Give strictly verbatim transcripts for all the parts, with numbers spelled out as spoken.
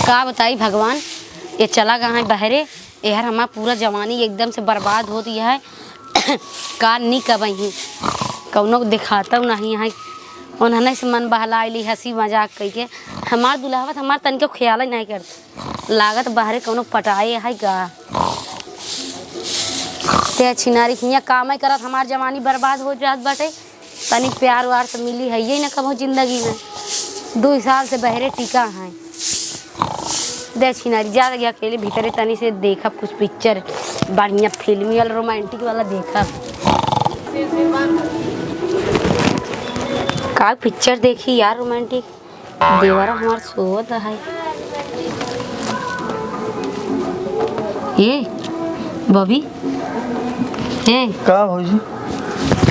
का बताई भगवान, ये चला गया है बहरे, एहर हमार पूरा जवानी एकदम से बर्बाद होत है। का नी कबही, कौनो देखातउ नहीं है। उन्हने से मन बहला ली हँसी मजाक कइके। हमार दुल्हवा त हमार तनिको ख्याल ही नहीं करत। लागत बहरे कौनो पटाए है का। ते छिनारी हियाँ कामे करत हमार जवानी बर्बाद हो जात बाटे। तनी प्यार व्यार त मिली है ही न कबहूँ जिंदगी में। दुइ साल से बहरे टिका है। दे छिनारी, जा लगे अकेले भीतरे तनी से देखब कुछ पिक्चर, बढ़िया फिल्मी वाला, रोमांटिक वाला देखब। का पिक्चर देखी यार रोमांटिक? देवरा हमार सोवत है। ए, बॉबी, ए। का भौजी?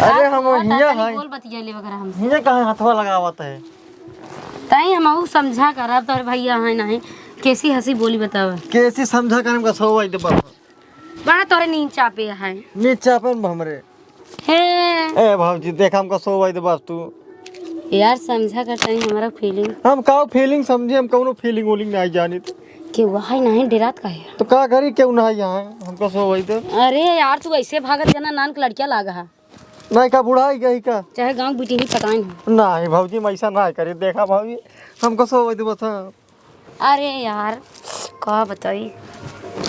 अरे, हम हियाँ हैं। बोल, बतिया ले वगैरह हमसे। हियाँ कहाँ हथवा लगावत है? तई हमहू समझा करब, तोहरे भइया हैं नहीं, कैसी हँसी बोली बतावा। कैसी समझा कर हमका सोवाई दे बाबा। बड़ा तोहरे नींद चापे है। नींद चापे न हमरे। हे। ए भौजी, देख हमका सोवाई दे बस तू। यार समझा कर तई हमारा feeling। हम का feeling समझी, हम कौनो feeling वूलिंग नहीं जानित। केहू है नहीं, डेरात काहे? तो का करी, केहू नहीं यहाँ, हमका सोवाई दे। अरे यार, तू ऐसे भागत जना नान के लड़किया लागा है। नहीं का बुढ़ाई गई का? चाहे गाँव बिटिही पटाइन है। नहीं भौजी, हम ऐसा नहीं करी। देखा भौजी, हमका सोवाई दे बस, हाँ। अरे यार, का बताई?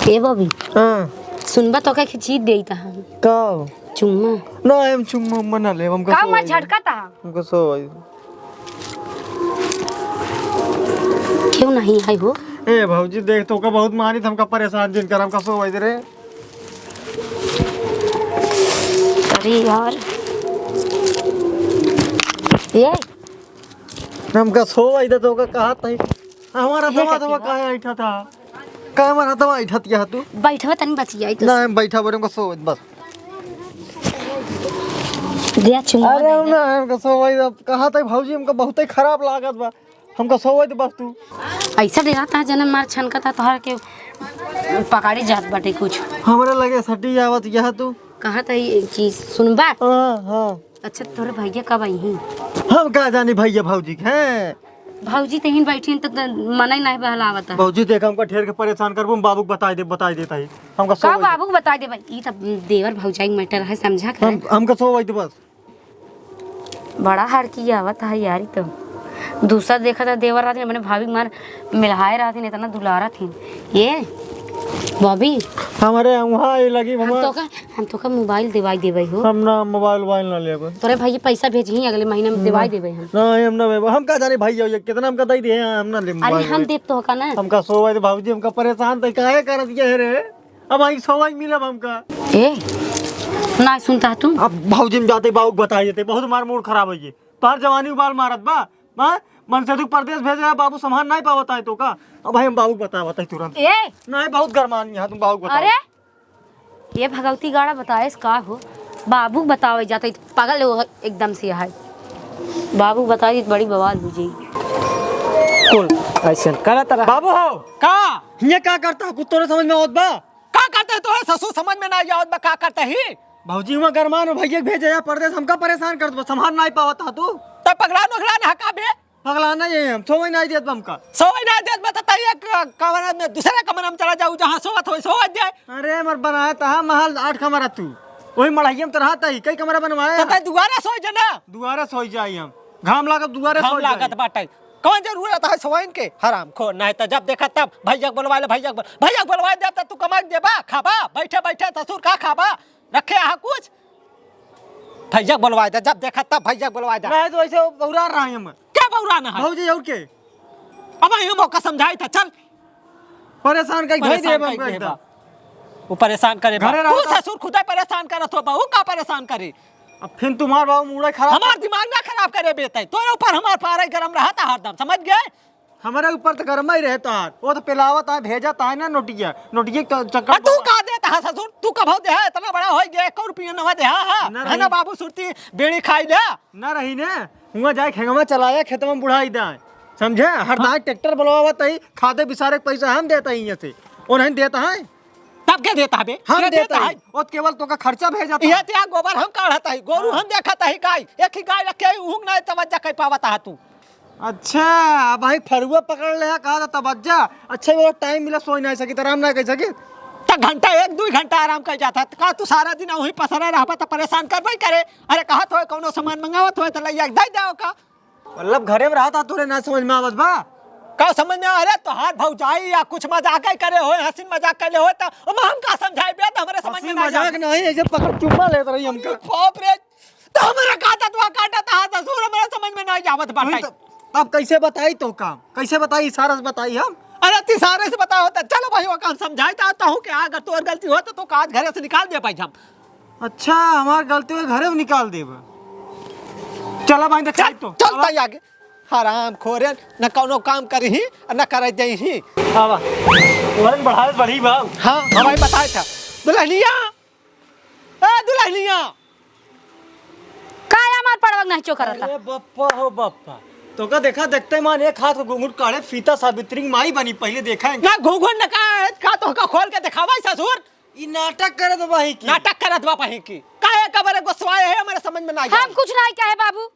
ए बबी, हाँ। सुनबा तो का खींची देई ता हम। का? चुम्मा। ना, हम चुम्मा उम्मा ना लेब, हमका का सोवाई दे। झटका ता? हमका सोवाई दे। क्यों नहीं आई हो? ए भौजी, देख तोका बहुत मानित, हमका परेशान जिन कर, हमका सोवाई दे रे। अरे यार। ए, हमका सोवाई दे, तोका कहत ही। हमारा ये हथवा का तो किया? काहे ऐठा था? काहे हमारा हथवा ऐठत क्या तू? बैठवा तनी बचियाई तो। ना, हम बैठा बड़े, हमका सोवाई दे बस। दिया चुम्मा अरे दे दे। ना, हमका सोवाई दे, कहत ही भौजी, हमका बहुते खराब लागत बा। हमका सोवाई दे बस तू। ऐसा डेरात है, जनम मार छनकत है तोहर के पकड़े जात बाटे कुछ। हमरे लगे सटी आवत यह तू। कहत ही कि सुनबा? हाँ, हाँ। अच्छा, तोहरे भैया कब आई हैं? हम का जानी भैया भौजी के हैं। भौजी तहिन बैठी हैं त, त मनई नहीं बहलावत है। भौजी देख, हमका ठेर के परेशान करबू, हम बाबू के बताई दे, बताई देता ही। हमका का सोवाई दे। बाबू के बताई दे भाई? ई त देवर भौजाई के matter है, समझा कर। हम, हमका सोवाई दे बस। बड़ा हड़की आवत है यार, ई तो दूसर देखत है देवर रहथिन, अपने भाभी के मार मिलहाए रहथिन, इतना दुलारत हिन। ए बॉबी, हमरे वहाँ ये लगी हम मामा। तोका, हम तोका mobile देवाई देबे हो। हम ना mobile वोबाइल ना लेबे। तोरे भाई पैसा भेजही अगले महीना में, देवाई देबे हम। ना, हम ना लेबे। हम का जाने भाई ये कितना हमका दे दिए, हम ना लेबे अरे mobile हम वोबाइल। देब तोका ना। हमका सोवाई दे भौजी, हमका परेशान त काहे करत ये रे? अब आई सोवाई मिलब हमका। ए, ना सुनता तू? अब भौजी हम जाते बाबू के बताई देते, बहुत हमार mood खराब होइ गए। तोहार जवानी उबाल मारत बा, हाँ? मन से तू परदेस भेजे है, बाबू संभाल नहीं पावत है तोका। अब भाई हम बाबू के बतावत है तुरंत। ए! नहीं, बहुत गरमान यहाँ तुम बाबू के बताओ। अरे! ये भगवती गाड़ा बताएस का हो? बाबू के बतावे जाता है, पागल हो एकदम से है। बाबू के बताई बड़ी बवाल हो जाई। कुल ऐसे करत रहा। बाबू हो, का? ये का करता है? कुछ तोरे समझ में आवत बा? का करते ही तोहे ससुर समझ में ना आवत बा, का करते ही? भौजी हुआ गरमान हो, भैया के भेजे या परदेस, हमका परेशान करत बा, संभाल नाहीं पावत हा तू। त पगलान वगलान हा का बे? पगलान नाहीं है हम, सोवै नाहीं देत बा हमका। सोवै नाहीं देत बा त तैया क-, कमरा में, दूसरे कमरा में चला जाऊ, जहाँ सोवत होई, सोवत जाए। अरे, हमर बनाए तहा महल आठ कमरा तू, वही मढ़ैया में त रहत ही, कई कमरा बनवाए त हैं। तै दुआरे सोई जा ना। दुआरे सोई जाई हम, घाम लागत दुआरे घाम सोई जाई। लागत बाटे। कौन जरूरत है सोइन के? हरामखोर, नहीं तो जब देखा तब भैया के बोलवा ले, भैया के बोल-, भैया के बोलवा दे तो तू कमाई देबा, खाबा, बैठे बैठे ससुर का खाबा, रखे आहा कुछ? भैया के बोलवा दे, जब देखा तब भैया के बोलवा दे। नहीं तो ऐसे बौरा रहा है हम। क्या बौरा ना है? भौजी और के? अब आई हम ओका समझाई था, चल। परेशान कई धई परेशान देबा कई हमको देबा। एकदम। वो परेशान करे बा। घरे तू रहता। ससुर खुदे परेशान करत हो, बहू का परेशान करे? अब फिर तुम्हार बाबू मूड़े खराब। हमार दिमाग ना खराब करे बेटे, तोरे ऊपर हमार पारा गरम रहता हरदम, समझ गए? हमारे ऊपर तो गरम ही रहता है, वो तो पिलावत है, भेजत है ना नोटिया, नोटिया के चक्कर आ, तू में। का देता है ससुर? तू कब हो दे है? इतना बड़ा हो गया, एक रुपया नवा दे है, हाँ? ना है ना रही। बाबू सुरती बीड़ी खाई ले। ना रही ने, हुआ जाए खेंगवा चलाया, खेतवा में बुढ़ाई दाए, समझे? हर हाँ। दाए ट्रैक्टर बुलवावत है, खादे बिसारे के पैसा हम देता ही यहाँ से, वो नहीं देता है। तब क्या देता है बे? हम क्या देता देता है? है। वो केवल तो का खर्चा भेजता ये है। त्या गोबर हम काढ़ता है, गोरू हाँ। हम देखता है, गाय, एक ही गाय रखे है, ऊँग नहीं तवज्जा कर पावता है तू। अच्छा, अब भाई फरुआ पकड़ ले, कहा था तब जा। अच्छा, वो टाइम मिला, सोई नहीं सकी, आराम ना कर सकी। तो घंटा, एक दुइ घंटा आराम कर जाता, तो का तू सारा दिन वहीं पसरा रहबा, तो परेशान करबे करे। अरे, कहत होए, कौनो सामान मंगावत होए, तो लइया के दे दे का। मतलब, घरे में रहता, तोरे ना समझ में आवत बा? का समझ में? अरे, तोहार भौजाई या कुछ मजाक ही करे होए, हंसी मजाक करे होए, तो हम, हम का समझाई बे, तो हमरे समझ में ना मजाक जाए। नहीं, ऐसे पकड़ चुम्मा लेत रही हमका। बाप रे, तो हमरा का दतवा काटत हा ससुर, हमरा समझ में नहीं आवत बाटे। नहीं तो, अब कैसे बताई तो काम? कैसे बताई? इशारा से बताई हम? अरे, त इशारे से बताओ तो चलो भाई, वो काम समझाई तो, तो हूँ क्या, अगर तोर गलती हो तो, तो का आज घरे से निकाल दे भाई हम। अच्छा, हमार गलती हो, घरे से निकाल देब। चला भाई, देखाई चल, तो। चल ताई आगे। हराम खोरे, न कौनो काम करी ही, न करे दे ही। आवा। वरन बढ़ावे बढ़ी बा। हाँ, हाँ भाई, बताए था। दुल्हनिया, ए दुल्हनिया। का हमार पड़वा के नहीं चोकरता? अरे बप्पा हो बप्पा, तोका देखा देखते मान एक हाथ को घुंघट काढ़े, फीता सावित्री की माई बनी, पहले देखा है। ना घुंघट न का, का तोहका खोल के देखावा ससुर? ई नाटक करत बा बही की। नाटक करत बा बही की। काहे का बरे गोसवाए है, हमारे समझ में ना हम आया। कुछ नहीं कहे बाबू।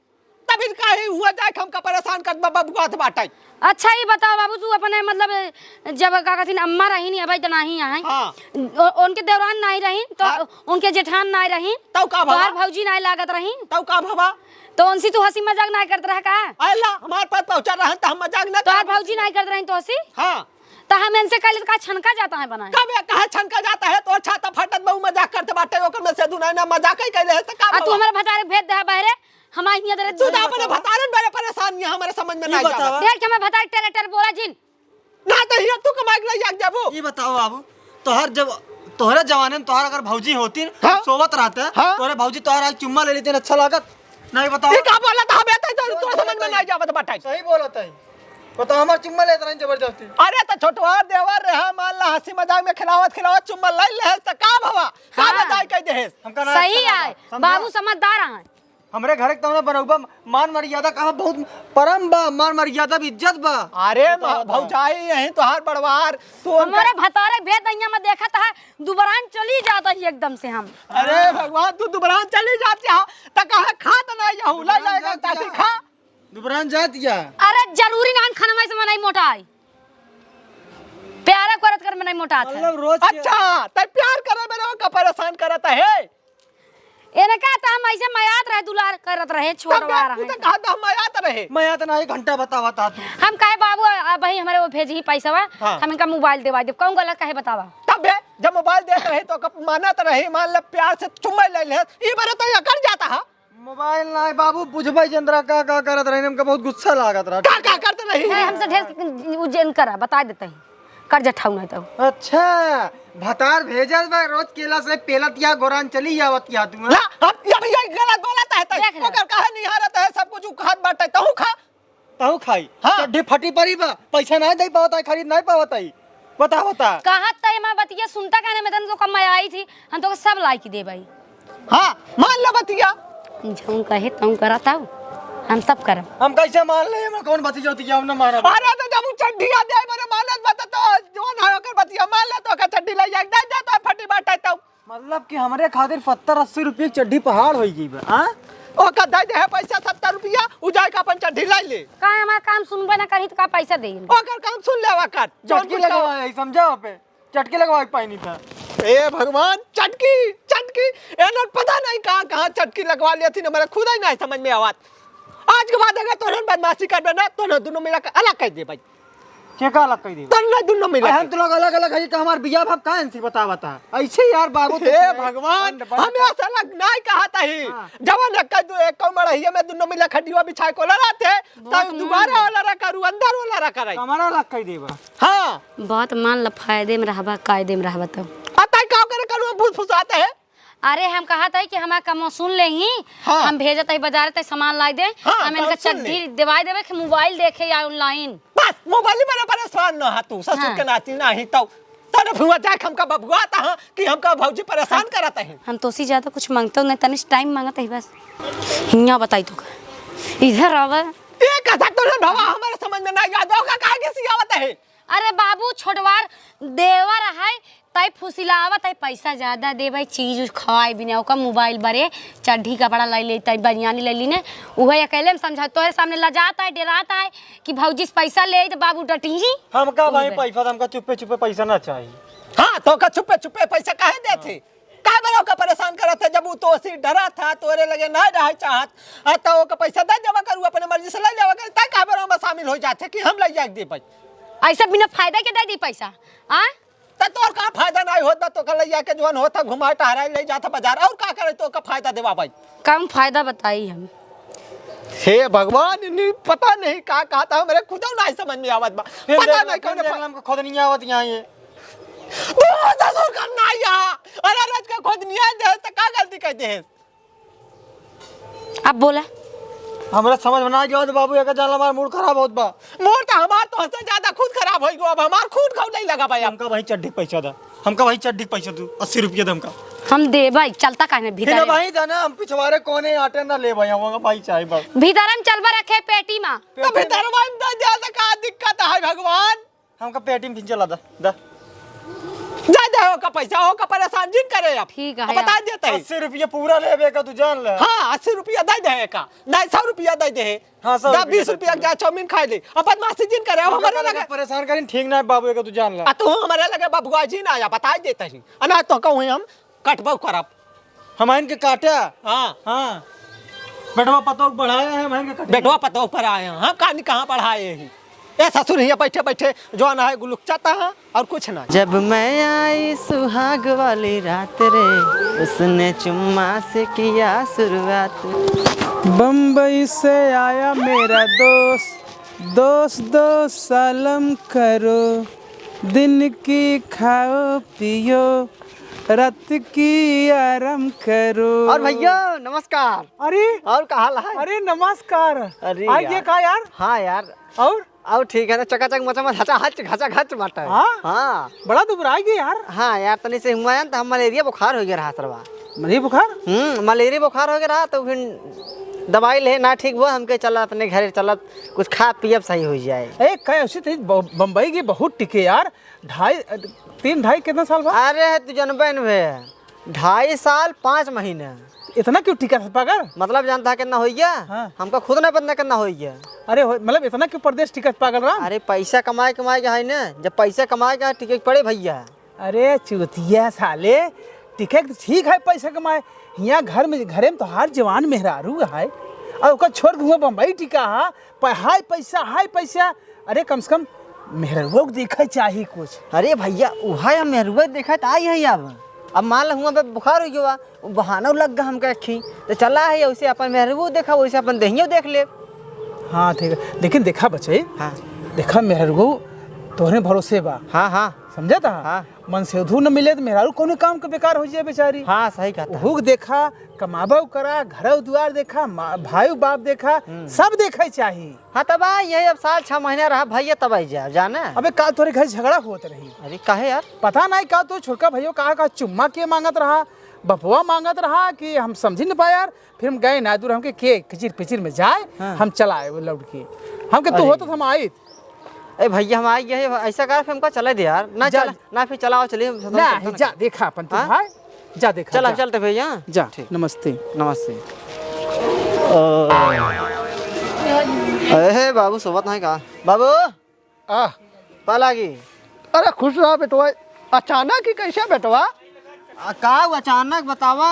तब इनका ही हुआ जाए कि हमका परेशान करत बा, बबुआत बाटे। अच्छा, ई बताओ बाबू, तू अपने, मतलब, जब, का कहथिन, अम्मा रहीन, अबे तो नाही है। हाँ। ओ-, उनके देवरान नाही रहीन, तो हाँ। उनके जेठान नाही रहीन, तब का भवा? तोहार भौजी नाही लागत रहीन। तब का भवा? तो उनसे तू हंसी मजाक नाही करत रहा का? अल्ला, हमार पास पहुंचा रहन, तो हम मजाक ना तोहार करत। भौजी नाही करत रहीन तो हंसी? हाँ। तो हम इनसे कहले, तो का छनका जाता है बनाए? कब ये कहा छनका जाता है? तो छाता फटत बा, उ मजाक करत बाटे, ओकर में से दुनाई ना मजाक ही कहले है, तो का आ, तू भवा? हमारे भतारे भेज दे बहरे, हमारे हियां दे तू तो अपने भतारन बड़े परेशान, ये हमारे समझ में ई ना बतावा। जावा। देख, हमें भतारे टेरे टेरे बोला जिन। ना तो हिया तू कमाई के ले जाके जाबो। ई बताओ बाबू, तोहर जब, तोहरे जमाने में तोहर अगर भौजी होती, हाँ? सोवत रहते, हाँ? तोहरे भौजी तोहर आज चुम्मा ले लेती, अच्छा लागत? नहीं बताओ। ई का बोला था बे, तो, तो समझ में नहीं जावत बाटे। सही बोलत है। बताओ, हमार चुम्मा लेत रही जबरदस्ती। अरे तो छोटवा देवर रहा, मान ला हंसी मजाक में खिलावत खिलावत चुम्मा ले ले, तो का भवा? का हाँ। बताई कह दे? हमका ना सही अच्छा लागत। आए, समझा? बाबू समझदार आए। हमरे घर के तमने बनौबा, मान मर्यादा कहाँ बहुत परम बा, मान मर्यादा भी इज्जत बा। अरे बताओ, मा-, बताओ। भौजाई यहीं तोहार बड़वार, तू उनका हमारे भतारे भेद दैया में देखत है, दुबरान चली जात ही एकदम से हम। अरे भगवान, तू दुबरान चली जात है, त कहे खात ना यहू, ला दुबरान जाएगा जात ताकि या। खा। दुबरान जात या। अरे जरूरी ना खाना में से मनई मोटाई, प्यारे करत कर मनई मोटात है। मतलब रोज के अच्छा, त प्यार करे में रहो का परेशान करत है? इनका त हम ऐसे मयात रहे, दुलार करत रहे, तब छोड़वा मैं रहे। पूछे कहा त हम मयात रहे। मयात ना, एक घंटा बतावा ता तू। हम कहे, "बाबू, अ, अबही हमरे वो भेजी पैसवा, हाँ। हम इनका मोबाइल देवा देब।" कौन गलत कहे बतावा? तब बे, जब मोबाइल देत रहे तो कब मानत रहे, मान ले प्यार से चुम्मा ले ले, ई बार तो अकड़ जाता है। मोबाइल ना बाबू, बुझबे चंद्रा का, का करत रहे, हमका बहुत गुस्सा लागत रहा। का, का करत रही? है, हमसे ढेर उज्जैन करा, बता देते हैं। कर्जा ठाऊ नहीं तो। अच्छा, भतार भेजत बा, रोज केला से पेलत या गोरान चली आवत या तू, हाँ? ला, हम, ये भैया गलत बोलत है, तै देख ले। ओकर काहे निहारत है, सब कुछ उ खात बाटे, तहू खा। तहू खाई। हाँ। चड्ढी फटी पड़ी बा, पैसा नहीं दे पावत है, खरीद नहीं पावत है। बता, बता। कहत तै माँ बतिया सुनता कहने में तन तो कम आई थी, हम तो सब लाई की दे भाई। हाँ, मान लो बतिया। जौन कहे तौन करत हऊ, हम सब करब। हम कैसे मान ले, हम कौन बतिया होती है, हम ना मानब। अरे तो जब उ चड्ढिया दे, मने मानत बता तो जौन है ओकर बतिया मान ले, तो का चड्ढी ले जाए, दे दे तो फटी बाटे तो। मतलब कि हमरे खातिर सत्तर अस्सी रुपये की चड्ढी पहाड़ होई गई बा, हाँ? ओका दे दे है पैसा सत्तर रुपया, उ जाए का अपन चड्ढी ले ले। का हमार काम सुनबे ना करी तो का पैसा दे? ओकर काम सुन लेवा कर, जौन चटकी कुछ लगवा कहो। है, समझा पे। चटकी लगवा के पाइनी था। ए भगवान, चटकी, चटकी, एनर पता नहीं कहाँ, कहाँ चटकी लगवा लिया थी, हमारे खुद ही नहीं समझ में आवत। आज के बाद अगर तोहन बदमाशी करबे ना, तोहन दोनों मिला के अलग कर दे भाई। के का अलग कर दे? तोहन दोनों मिला अरे हम के। तो लोग अलग अलग है, तो हमार बिया भाव काहे से बता, बता। ऐसे यार बाबू, हे तो भगवान, बंद, बंद। हम ऐसा अलग नहीं कहा था ही। हाँ। जवन एक दो, एक कौ मड़हिया में दोनों मिला खटिया बिछाए को लड़ा थे, बहुत तब दोबारा मन। वाला रखा रू, अंदर वाला रखा रही। हमारा अलग कर देबा। हाँ। बात मान ल, फायदे में रहबा, कायदे में रहबा तब। आ, ताई का करे करू, फुसफुसाते हैं? अरे, हम कहत है कि हमार कमवा सुन लेही, हाँ। हम भेजत है बाजार, तै सामान लाई दे, हाँ, हम इनका तो सुन ले। चड्ढी देवाई देबे कि मोबाइल देखे या online। बस, मोबाइल में परेशान ना हा तू, ससुर हाँ। के नाती नाही तो। तने भुआ जाके हमका बबुआत हा कि हमका भौजी परेशान हम, करत है। हम तोसी ज्यादा कुछ मांगते नहीं, तनिस टाइम मांगत है बस। हियाँ बताई तो का? इधर आवा। ये कथा तो ना भवा हमारे समझ में ना याद होगा, काहे के सियावत है? अरे बाबू, छोटवार देवर है, तै फुसिलावत है, पैसा ज्यादा देबै, चीज उज खवाए बिना, ओका मोबाइल बरे, चड्ढी कपड़ा लै लेतै, बनियानी लै लीने, उहे अकेले में समझा, तोहरे सामने लजात है, डेरात है कि भौजी से पैसा लेई त बाबू डटिही। हमका भाई उहे। पैसा, हमका चुप्पे चुप्पे पैसा ना चाही। हाँ, तोका चुप्पे चुप्पे पैसा काहे देत है? काहे बड़ा ओका परेशान करत है? जब उ तोसे डरत है, तोरे लगे ना रहे चाहत, आ, तो ओका पैसा दे देवा करू, अपने मर्जी से लै लेवा करू, तै काहे बड़ा ओमा शामिल हो जात है कि हम लै जाके देबै? ऐसे बिना फायदा के दे दी पैसा, आ? त तोर का फायदा नाहीं होत बा, तोका लइया के जवन होत ह, घुमाए टहराए ले जात ह बाजार, और का करे तोका फायदा देवा भाई? कम फायदा बताई हम। हे भगवान, इन्हीं पता नहीं का कहा था, हमरे खुदो नाहीं समझ में आवत बा। फिर पता देख लो, नहीं फिर कौन देख फा- लो, हमको खुद नहीं आवत यहाँ ये। तू ससुर का नाहीं यहाँ। अरे रज के खुद नहीं आए दे, त का गलती कर दे? अब बोला। हमरा समझ में ना आवत बाबू, एकर जान ला हमार मूड खराब होत बा। मूड त हमार तोहसे ज्यादा खुद खराब होइ गो। अब हमार खून खौले लगा बा। हमका वही चड्ढी पैसा दा, हमका वही चड्ढी पैसा दू, अस्सी रुपया दे हमका। हम देबै, चलता काहे ना फिर भीतर? वही दा ना, हम पिछवारे कोने आटे ना लेबै, हमका वही चाही बस। भीतर हम चलबा रखे पेटी मा। तो भीतर में दे दे, का दिक्कत है भगवान? हमका पेटी में फिर चला दा, दा। जा दे ओका पैसा, ओका परेशान जिन करे अब। ठीक है अब बता यार। देते हैं। अस्सी रुपया पूरा लेबे का तू जान ले। हाँ, अस्सी रुपया दे दे एका, नहीं सौ रुपया दे दे। हाँ, सौ दा रुपया बीस दे रुपया दे। जा चाउमीन खाए ले, अब बदमाशी जिन करे, अब हमका हमारे लगे लगे परेशान करिन, ठीक ना है बाबू, एका तू जान ले। आ तू हमारे लगे बबुआ जी ना आया, बता देते हैं, आ ना तो कहूँ हम कटबो करब। हम इनके काटे? हाँ। हाँ। बेटवा पतोह बढ़ाए हैं, हम इनके काटे। बेटवा पतोह पर आए हैं, हम कहानी कहाँ बढ़ाए हैं? ए ससुर, हियाँ बैठे बैठे जौन है गुलुकचाता है और कुछ ना। जब मैं आई सुहाग वाली रात रे, उसने चुम्मा से किया शुरुआत। बम्बई से आया मेरा दोस्त, दोस्त दोस्त सलाम करो, दिन की खाओ पियो, रात की आराम करो। और भैया, नमस्कार। अरे, और का हाल है? अरे, नमस्कार। अरे आइए यार। का यार? हाँ यार। और? और ठीक है ना, चकाचक मचामच हचाहच घचाघच बाटे। हाँ? हाँ। बड़ा दुबराई गई यार। हाँ यार, तनी से हुआ है ना, तो हम मलेरिया बुखार हो गया रहा सरवा। मलेरिया बुखार? हम्म, मलेरिया बुखार हो गया रहा, तो फिर दवाई ले ना ठीक हुआ, हमके चला अपने घरे चला, कुछ खा पियब सही हो जाए। ए, कहे उसी तो ब-, बम्बई की बहुत टिके यार, ढाई, तीन ढाई कितना साल बाद? अरे, तू जनबे न भे, ढाई साल पाँच महीने। इतना क्यों टिका था पागल? मतलब जानता है कितना हो गया? हाँ। हमका खुद नहीं पता कितना हो गया। अरे, हो, मतलब इतना क्यों परदेश टिका था पागल राम? अरे, पैसा कमाए, कमाए के है ना, जब पैसा कमाए के है, टिके के पड़े भैया। अरे चूतिया साले, टिके के तो ठीक है पैसा कमाए, हियाँ घर में, घरे में तो हर जवान मेहरारू है, और ओकर छोड़ के हुआ बम्बई टिका है, प-, हाय पैसा, हाय पैसा। अरे कम से कम मेहररुआ के देखे चाही कुछ। अरे भैया, उहे हम मेहररुआ देखे त आई है अब। अब मान ला हुआ पे बुखार हो गया, वो बहाना लग गया हमके अखी, तो चला है उसे अपन मेहररुआ देखा, वैसे अपन देहियो देख ले। हाँ ठीक है, लेकिन देखा बच्चे, हाँ। देखा मेहररुआ तोहरे भरोसे बा। हाँ, हाँ। समझा था? हाँ। मन से उधू न मिले तो मेहरारू कौनो काम के बेकार हो जाए बेचारी। हाँ, सही कहता। ओहू के देखा, कमाबो करा, घर दुआर देखा, माँ, भाई बाप देखा, हम्म। सब देखे चाही। हाँ, तब आ, यही अब साल छह महीना रहा भैया, तब आई जा, जाना। अबे काल तोरे घर झगड़ा होत रही। अरे काहे यार? पता नहीं का तो छोटका भैया कहा का चुम्मा के मांगत रहा, बपुआ मांगत रहा कि हम समझी न पाए यार। फिर हम गए ना दूर, हमके के किचिर पिचिर में जाए, हाँ। हम चला आए वो लौट के। हमके तू अरे। होत तो हम आइत। ए भैया, हम आ गए हैं, ऐसा कर, फिर हमको चले दे यार। ना जा। चला, ना फिर चलाओ, चलिए, हम ना, जा, देखा अपन तू हाँ? भाई, जा देखा, चला, जा। चलते भैया। जा, ठीक। नमस्ते। नमस्ते। अरे बाबू, सोवत नहीं का? बाबू, आ। पालागी। अरे खुश रहा बेटवा, अचानक ही कैसे बेटवा? आ, का हुआ अचानक बतावा?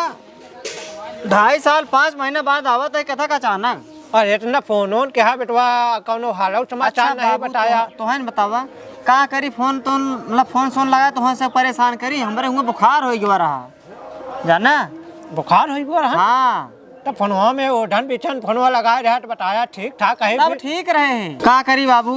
ढाई साल, पाँच महीने बाद आवत है, कथा का अचानक? अरे, इतना फोन ओन के हा बेटवा, कौनो हालौ समाचार अच्छा, नहीं बाबू, बताया। तो, तोहन बतावा, का करी फोन तोन, मतलब फोन सोन लगा, तोहन से परेशान करी, हमरे हुआ बुखार हो गया रहा, जाना? बुखार हो गया रहा? हाँ। तो फोनवा में ओढ़न बिछन फोनवा लगाए रहा तो बताया ठीक ठाक है तब फिर। ठीक रहे हैं। का करी बाबू,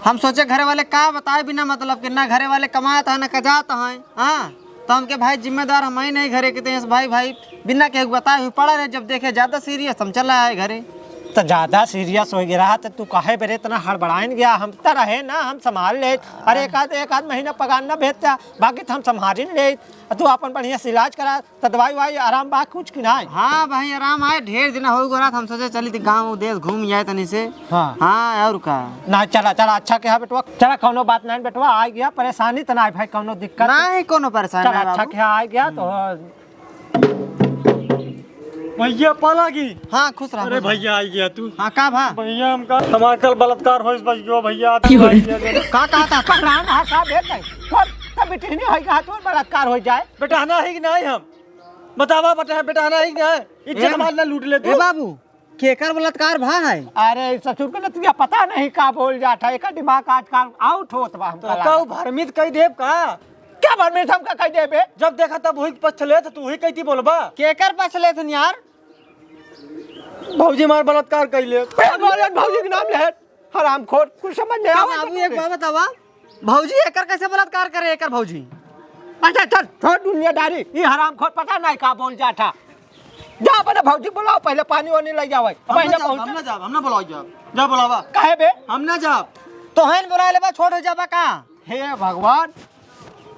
हम सोचे घरे वाले का बताए बिना मतलब के, ना घरे वाले कमात है, ना कजात है, हाँ? तो हमके भाई जिम्मेदार हम ही नहीं घरे के, तेज भाई, भाई बिना केहू बताए हुए पड़ा रहे, जब देखे ज्यादा सीरियस हम चला आए घरे। त ज्यादा serious होइ गया रहा, त तू काहे बरे इतना हड़बड़ाइन गया? हम त रहे ना, हम संभाल लेइत। अरे, एक आध, एक आध महीना पगार न भेजता, बाकी त हम संभालिन लेइत। तू आपन बढ़िया से इलाज करा, त दवाई ववाई आराम बा कुछ कि नाहीं? हाँ भाई, आराम आए, ढेर दिन होइ गया रहा, हम सोचे चली त गाँव देश घूम आए तनी से। हाँ। हाँ, और का? ना, चला, चला, अच्छा किहा बेटवा, चला, कौनो बात नाहीं बेटवा, आइ गया, परेशानी त नाहीं भाई, कौनो दिक्कत? नाहीं, कौनो परेशानी चला, नाहीं अच्छा बाबू। किहा आइ गया, तो भैया, पालागी। हाँ, खुश रह, अरे खुश रह। भैया, आइ गया तू। हाँ, का भा? भैया, हमका, हमार कल बलात्कार होइस, बस जो भैया, आज की हो रही? आइ गया। का कहता? पहलवान, हाँ, का भेद है? कौन? तब बिटिहनी होई, कहा तोर बलात्कार होइ जाए? बेटहना ही कि नाहीं हम? बतावा, बेटा, बेटहना ही कि नाहीं? इज्जत ए, हमार ना लूट ले तू। ए बाबू, केकर बलात्कार भा है? अरे, ई ससुर के नतिया पता नहीं का बोल जात है, एकर दिमाग आजकल out होत बा हमका तो लागत। कहू भरमित कई देब का? क्या भरमित हमका कई देबे? जब देखा तब वही पक्ष लेत, तू वही कहती बोलबा। केकर पक्ष लेत हन यार? भौजी मार बलात्कार कइले। ए, बोले भौजी के नाम ले। हरामखोर, कुछ समझ नहीं का आवत बाबू, है एक तुमके? बात बतावा, भौजी एकर कैसे बलात्कार करे, एकर भौजी? अच्छा, चल, छोड़ दुनियादारी, ई हरामखोर पता नहीं का बोल जात है। जा अपने भौजी बुलाओ, पहले पानी वानी ले जावे। हम पहले ना जाब, पहुंचा। हम ना जाब, हम ना बुलाओ जाब। जा बुलावा। काहे बे? हम ना जाब। तोहन बुला लेबा, छोड़ हो जाबा का? हे भगवान,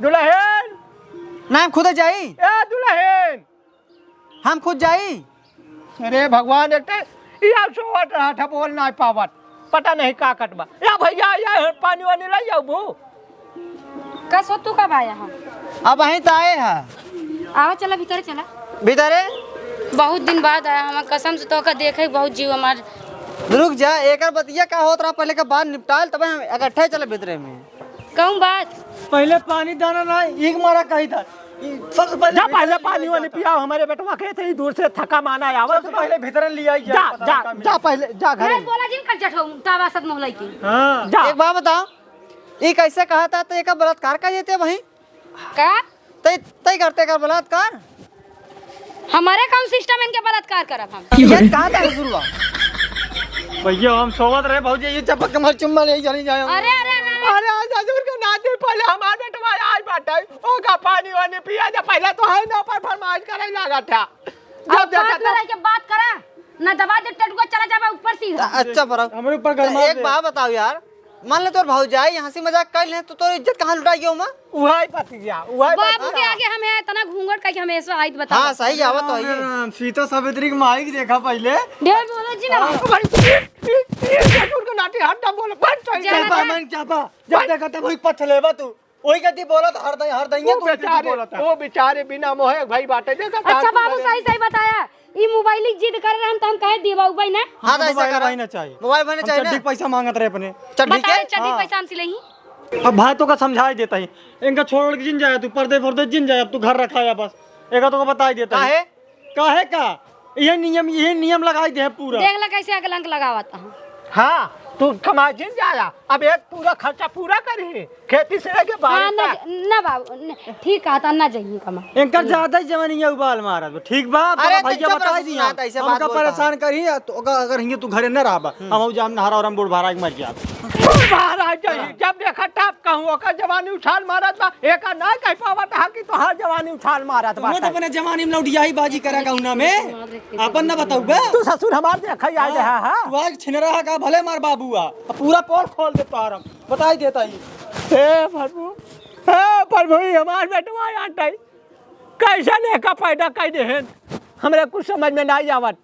दुल्हन। ना, हम खुदे जाई। ए दुल्हन। हम खुद जाई। अरे भगवान, एक ते ई आउ सोवत रहा था, बोल ना पावत, पता नहीं का कटबा। या भैया, या पानी वानी ले जाओ बू। कस हो तू कब आया है? अब वहीं तो आए हैं। आवा, चला भीतर चला। भीतरे? बहुत दिन बाद आया, हमार कसम से तोहका देखे बहुत जीव हमार। रुक जा, एकर बतिया का होत रहा, पहले का बात निपटाल, तबे हम इकट्ठे चले भीतरे में। कहूँ बात? पहले पानी दाना ना, एक मारा कही था। ई सबसे पहले जा, भीतर पहले लिया पानी वानी जाता। पियाओ, हमारे बेटवा के थे, ई दूर से थका माना है, आवा सबसे तो। पहले भीतर लिया जा, जा, पता जा, नहीं का मिला। जा, पहले जा घरे। ए, बोला जिन कर जठो, तावा सत मोहलाई की। हाँ। जा। एक बात बताओ, ई कैसे कहा था, तो एक बलात्कार कर देते भाई? का? तई, तई करते कर बलात्कार? हमारे कौन system इनके बलात्कार करब हम? ये कहाँ था ससुरवा? भैया, हम सोवत रहे, भौजी, ये चपक के मार चुम्मा ले चली जाए। अरे, अरे, अरे, अरे। अरे, आज ससुर के नाती पहले हमार बेटवा आज बाटे, ओका पानी वानी पिया जा, पहले तो है ना पर फरमाइश करे लागत है। जब अब देखा पास में तब रह के बात करा, ना दबा दे टटुआ चला जाबा ऊपर सीधा। अच्छा, पर हमरे ऊपर गरमा एक दे। बात बताओ यार, मान ले तोर भौजाई हंसी मजाक कर ले, तो तोर इज्जत कहाँ लुटाई गयो माँ? उहाई बात किया, उहाई बात बाबू के किया। आगे हमें इतना घूंघट का कि हमें ऐसा आइत बता। हाँ, सही आवत हो राम, ये। राम, सीता सावित्री की माई की देखा पहले। ढेर बोलो जी ना। हाँ, भाई, ये, ये, ये, ये, उनको नाती हट ना बोलो, बंद कर दे। जाना चापा, था। मन चापा। जब बंद। देखा तब वही पछलेबा तू। वही गति बोलत हर दई, हर दई वो तू बेचारे, बोलत है। वो बेचारे बिना मोहे भाई बाटे, देखा अच्छा था बाबू, तू सही, सही बताया। ई मोबाइल की जिद करे रहन, त हम कहे दिवाउबे ना। हाँ, तो ऐसा मोबाइल करा। भाई ना चाहिए। मोबाइल भाई ना हम चाहिए ना। चड्डी के पैसा मांगत रहे अपने। चड्डी बता के? रहे, चड्डी हाँ। पैसा हमसे लेही। अब भाई तो का समझाई देता ही, इनका छोड़ के जिन जाए तू, पर्दे फर्दे जिन जाए, अब तू घर रखा है बस, एक तो का बताई देता ही। काहे? काहे का? ये नियम, ये नियम लगाई दे पूरा। देख ले कैसे अकलंक लगावत हूँ। हाँ, तू कमाई जिन जाया, अब एक पूरा खर्चा पूरा करी, खेती से लेके हाँ, बाहर ना तक। ज-, ना बाबू, न-, ठीक कहा था, ना जाइए कमा। इनकर ज्यादा ही जवानी है उबाल मारत बा। ठीक बा, अरे, तोरा भैया चुप रह, बताई दिया। सुनात ऐसे बात हमका बोलता परेशान है। करी, तो अगर, अगर हिंगे तू घरे न रहबा, हम्म। हम जाम नहरा और हम बूढ़ भारा के मर जाब। बूढ़ भारा जाई, हाँ। जब देखा तब कहूँ, ओकर जवानी उछाल मारत बा, एका ना कह पावत हा कि तोहार जवानी उछाल मारत बा। तू तो अपने जवानी में लौटियाही बाजी करा कहूँ ना में, अपन ना बताऊ बे। तू ससुर हमार देखा ही आ हाँ, जा, हाँ। तू आज छिन रहा का, भले मार बाबू आ, पूरा पोल खोल दे तोहार हम। बताई देता ही। हे प्रभु, हे प्रभु, ई हमार बेटवा आटै। कैसन एका पैदा कइ देहेन? हमरा कुछ समझ में नाहीं आवत।